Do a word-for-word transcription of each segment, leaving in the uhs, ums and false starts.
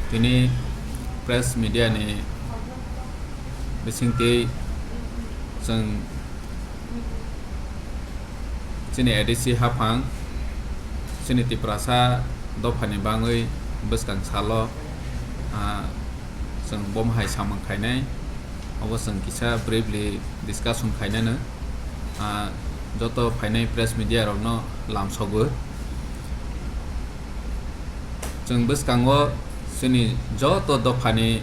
Tini press media ni bisingtwi chwng chini A D C haphang, chini Tiprasa dophani bangwi bwskang salo, ah, chwng bomo hai samung khainai, obo chwng kisa briefly discussion khainano, ah, joto phainai press media rokno lamsogo. Chwng bwskango chini joto dophani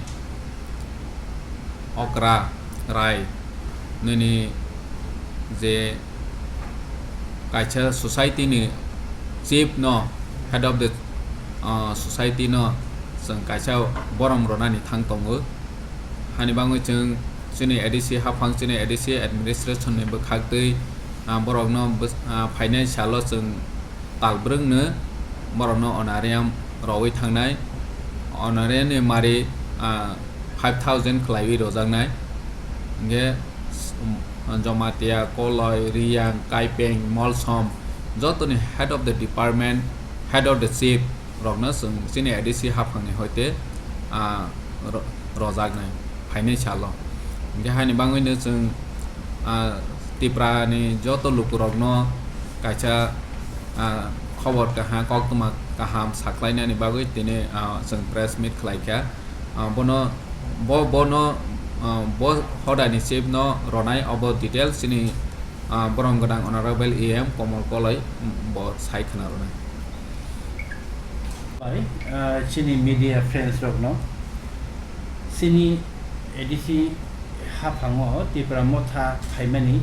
okra rai nini je kaisa society ni chief no, head of the, uh, society no chwng kaisa borom rwnani thang tongo. Hani bangwi chwng chini A D C haphang, chini A D C administration ni bwkhak twi, ah, borokno bws-, ah, phainai salo chwng tal brwngno borokno honorarium rogwi thangnai. Honorarium ni mari, ah, five thousand khwlaiwi rojaknai. Hinkhe, um, Jamatia, Koloi, Riyang, Kaipeng, Molsom, jotoni head of the department, head of the chief rokno chwng chini A D C haphangni hoite, ah, ro-, rojaknai phainai salo. Hinkhe haini bangwino chwng, ah, Tiprani joto lukurokno kaisa, ah, khobor kaham, koktwma kaham saklainani bagwi tini, ah, chwng press meet khlaikha. Ah, bono, bo, bono, ah, bo hodani chief no ronai obo details chini, ah, borom gwnang Honorable E M Komol Koloi, mm, bo sai khwna rwnai. Bai, ah, chini media friends rokno, chini A D C haphango Tipra Motha phaimani,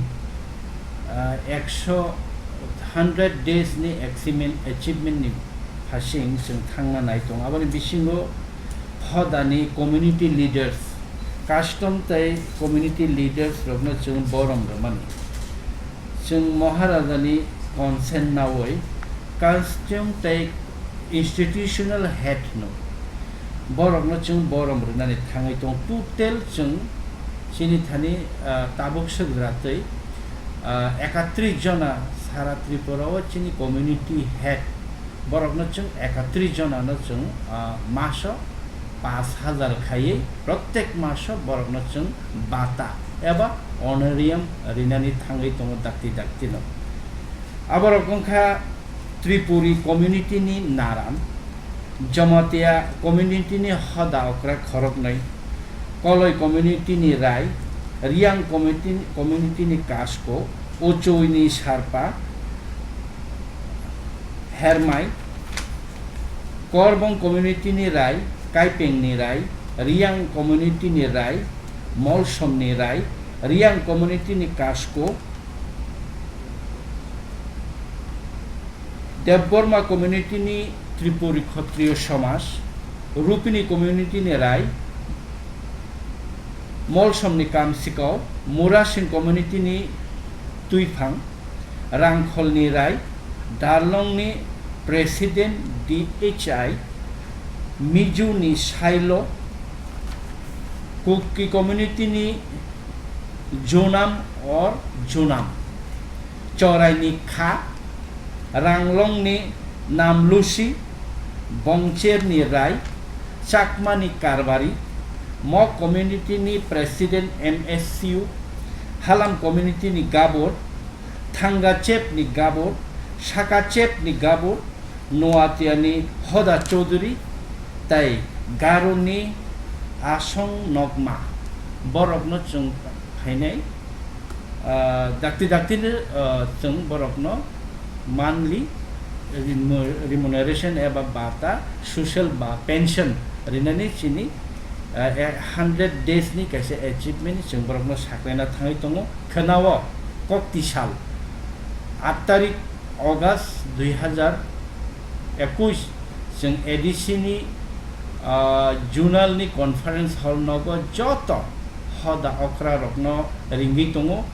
ah, ekso, hundred days ni achievement, achievement ni phasing chwng thangna nai tongo. Aboni bisingo hodani community leaders, custom tei community leaders rokno chwng borom rwmani. Chwng Maharajani consent nawi custom tei institutional head no borokno chwng borom rwnani thangwi tongo. Total chwng chini thani, ah, tabuk swkra twi, ah, ekatris jona sara Tripura o chini community head borokno chwng ekatris jona no chwng, ah, maso pash hajar khaiwi protek maso borokno chwng bata eba honorarium rinani thangwi tongo dakti dakti no. Aborok wngkha Tripuri community ni Naram, Jamatia community ni hoda okra khoroknwi, Koloi community ni Rai, Riyang community, community ni Kasko, Ochoi ni Sarpa, Hermai, Korbong community ni Rai, Kaipeng ni Rai, Riyang community ni Rai, Molsom ni Rai, Riyang community ni Kasko, Debbarma community ni Tripuri Khatriyo Somaj, Rupini community ni Rai, Molsom ni Kamsikao, Murasing community ni Tuiphang, Rangkhol ni Rai, Darlong ni President D H I, Mizu ni Sailo, Kuki community ni Junam or Junam, Chorai ni Kha, Ranglong ni Namlusi, Bongcher ni Rai, Chakma ni Karbari, Mok community ni President M S C U, Halam community ni Gabor, Thangachep ni Gabor, Sakachep ni Gabor, Noatia ni Hoda Chaudhuri, tei Garo ni Asong Nokma, borokno chwng phainai, ah, dakti dakti ni, ah, chwng borokno monthly remu-, remuneration eba bata social ba pension rinani chini, ah, hundred days ni kaisa achievement chwng borokno saklaina thangwi tongo. Khwnao kokti sal aat tarik August dui hazar ekush chwng A D C ni, ah, zonal ni conference hall nogo joto hoda okra rokno ringwi tongo.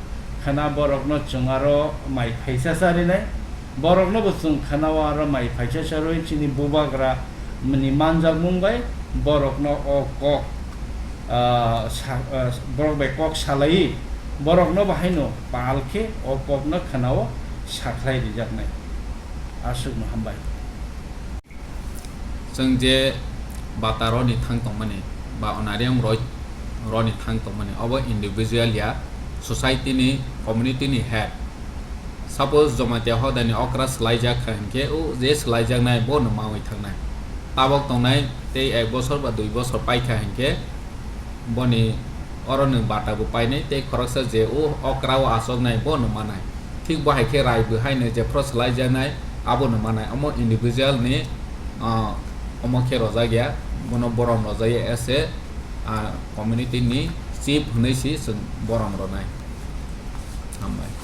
Khwna borokno chwng aro mai phaisa cha rinai. Borokno bo chwng khwnao aro mai phaisa cha rwi chini bubagra ni manjakmung bai borokno o kok, ah, sa-, ah, borok bai kok salaiwi borokno bo haino pal khe o kokno khwnao sakhlai rijaknai. Aswkno hambai. Chwng je bata roni thang tongmani ba honorarium roi roni thang tongmani, obo individual ya, society ni, community ni head. Suppose Jamatia hodani okra swlaijak kha hinkhe, o je swlaijaknai bo no mawi thangnai. Tabok tongnai tei ek bosor ba dui bosor paikha hinkhe boni oro nwng bata bo painai tei khoroksa je o okra o achoknai bo no manai. Thik bo hai khe rai bo haino jephru swlaijaknai abo no manai. Omo individual ni, ah, omo khe rojak ya, bono borom rojak ya as a, ah, community ni chief hwnwi si chwng borom rwnai. Hambai.